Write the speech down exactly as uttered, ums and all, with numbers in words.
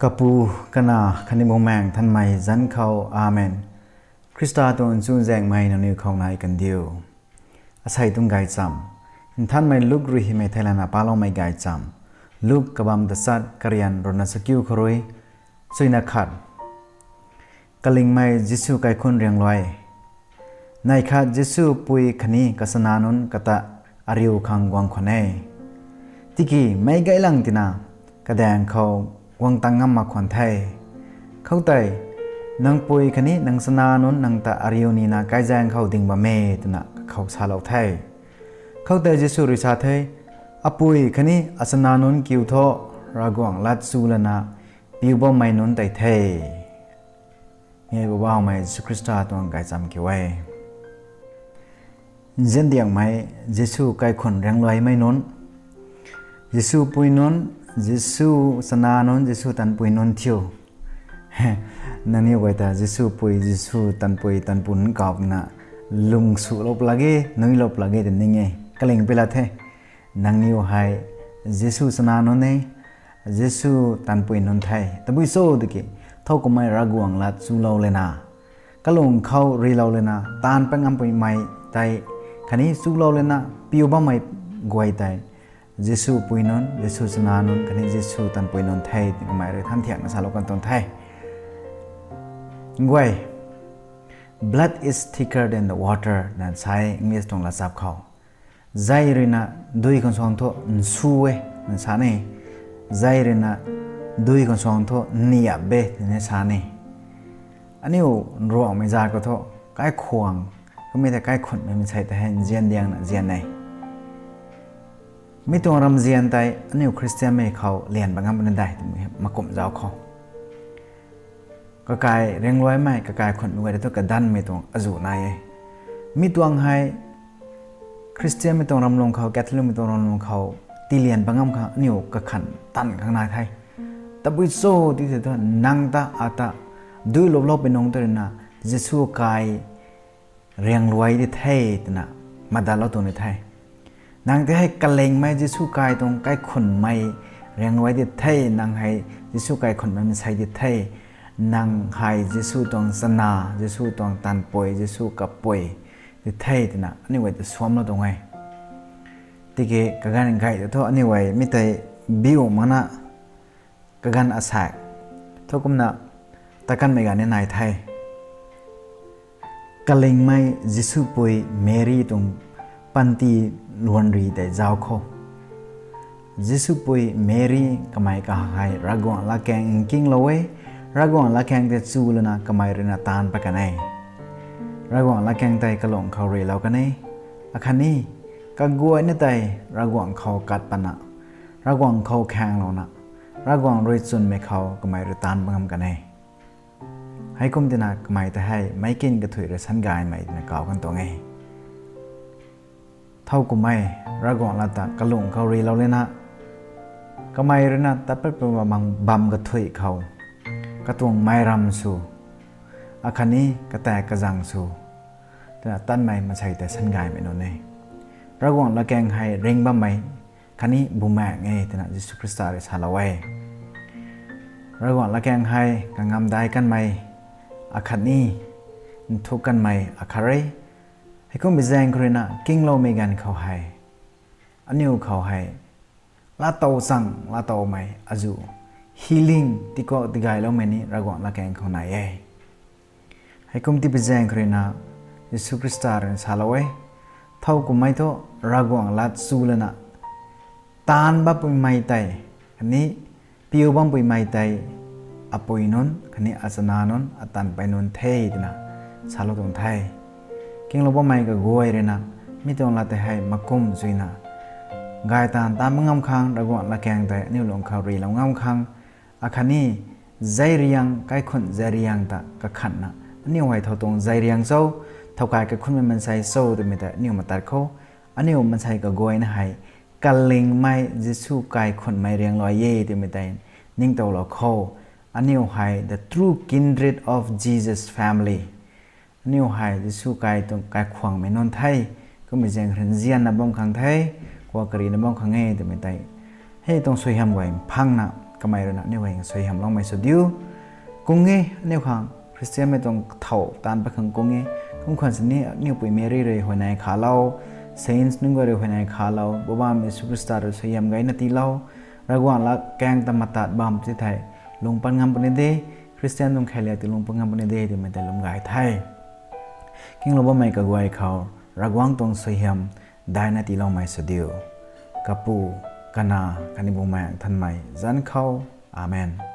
Kapu, Kanac khatni Bumaengh Nthanmei zanc khou, Amen. Khrista tuang chuzaenghmei nangniw khou nai kandiu. Asei tuang gaychamv Nthanmei Luk rui hymei theilayna paloumei gaychamv. Luk kabamv tachat, karian ruhna chakiu khou rui suina khat. Kalingmei Jisu kaikhunc riangluai. Neih khat Jisu pui khatni kachana nunc kata ariu khang guang khwan e. Tiki meic gaylang tina kadaeng khou guang tang ngam mak khwan the. Khoutei, nang pui khatni nang chana nunc nang ta ariu nina kaizaeng khou ding bam e, twna kakhou salou the. Khoutei Jisu rui sa the, Apui khatni achana nunc kiu tho, Ravguangc lat chu lana piu bammei nunc tei the. Meic Poubauhmei Jisu Khrista tuang gaychamv kiu e. Nziandiangmei Jisu kaikhunc riangluaimei nunc, Jisu pui nunc, Jisu chana nunc, Jisu tanpui nunc thiu. Nangniw guay ta Jisu pui, Jisu tanpui, tanpu nunc kawna lung sulou plage, nuilou plage tw ning e. Kaling pui lat the. Nangniw hei Jisu chana nunc e, Jisu tanpui nunc the. Tabui cho tiki, thowkumhmei Ravguangc lat chulou lana, kalung khou rilou lana, taanv pat ngam puimei tei, khatni chulou lana piu bammei guay tei, Jisu pui nunc, Jisu chana nunc, khatni Jisu tanpui nunc the, kamei rui than thiakna salou kan tuang the. Guay, blood is thicker than the water, na sa e English tuang lachap khou. Zei ruina dui khang suang thu nsu e, na sa ni. Zei ruina dui khang suang thu niap e, twna sa ni. Aniu Ruangmei zat khou thu, kaikhwang, kummei tei kaikhunhmei mansei tei hei nziandiangna nzian e. Mi tuang ramzian tei aniu Khristianmei khou lian bam ngam puni de, twmei makumh zauc khou. Kakai riangluaimei, kakai khunhmei guay ta thu kadanmei tuang azuh nai e. Mi tuang hei Khristianmei tuang ramlung khou, Catholicmei tuang ramlung khou, tilian bam ngam khang aniu kakhanh tanv khang nai the. Tabui cho ti the thu nang ta, ata, duiluplou pui nungc ta ruina, Jisu kai riangluai di the, twna madatlou tuang ni the. Nang tei hei kalingmei Jisu kai tuang kaikhunhmei riangluai di the, nang hei Jisu kaikhunhmei mansei di the, nang hei Jisu tuang chana, Jisu tuang tanpui, Jisu kapui di the, twna aniu guay ta suamlou tuang e. Tiki kaganv gay ta thu aniu guay mi tei biu makna kaganv asaekc, thowkumna takanmei ganv ni nai the. Kalingmei Jisu pui Meri tuang panty luanri tei zauc khou, Jisu pui Meri kamei kahak hei Ravguangc latkaeng nkinglou e, Ravguangc latkaeng tei chu lana kamei ruina taanv pat kan e. Ravguangc latkaeng tei kalung khou rilou kan e, akhatni kaguayna tei Ravguangc khou kat patna, Ravguangc khou khaenglouna, Ravguangc rui chwnmei khou kamei rui taanv pat ngam kan e. Heikum tina kamei tei hei meic kin kathuic rui sangaymei twna kauc kan tuang e. Thowkumhmei Ravguangc lat ta kalung khou rilou lana, kamei ruina tat pat pui bam kathuic khou, katuang meiram sw, akhatni kata kazang sw, twna tanmei mansei tei sangaymei nunc e. Ravguangc latkaeng hei ringc bammei khatni bumaengh e, twna Jisu Khrista rui salou e. Ravguangc latkaeng hei kangamdai kanmei, akhatni nthuk kanmei akhat e. Heikum bi zaeng khou ruina kingloumei ganv khou hei, aniu khou hei laatow chang, laatowmei azuh, healing, tikuak tigayloumei ni Ravguangc latkaeng khou nai e. Heikum tipi zaeng khou ruina Jisu Khrista ruina salou e, thowkumhmei thu Ravguangc lat chu lana, taanv bam puimei tei, khatni piu bam puimei tei, apui nunc khatni achana nunc, atanpui nunc the, twna salou tuang the. Kinglou bammei kaguay ruina, mi tuang lat tei hei makumh chuina, gay taanv taanv pat ngam khang, Ravguangc latkaeng tei aniu lung khou rilou ngam khang, akhatni zeiriang, kaikhunc zeiriang ta kakhanhna, aniu hei thow tuang zeiriang cho, thow kai kaikhunhmei mansei cho twmei tei aniu matat khou, aniu mansei kaguayna hei kalingmei Jisu kaikhunhmei riangluai e twmei tei ningtowlou khou, aniu hei the true kindred of Jesus family. Aniu hei Jisu kai tuang kaikhwangmei nunc the, kummei zaeng khou ruina nzianna bam khang the, kuak karina bam khang e twmei tei, hei tuang suaihiam guay mphangna, kamei rui na aniu guay suaihiamloumei sw diu. Kung e, aniu khang Christianmei tuang thow taanv pat khang kung e. Kum khwan sini aniu pui Mary rui huayney khalou, saints nunc guay rui huayney khalou, Poubauhmei Jisu Khrista rui suaihiam gayna tiilou, Ravguangc lat kaeng ta matat bam ti thei lung pat ngam puni de, Christian tuang kheiliak ti lung pat ngam puni de twmei tei lwm gay the. Kinglou bammei kaguay khou Ravguangc tuang suaihiam daina tiiloumei sw diu. Kapu, Kanac khatni Bumaengh Nthanmei zanc khou. Amen.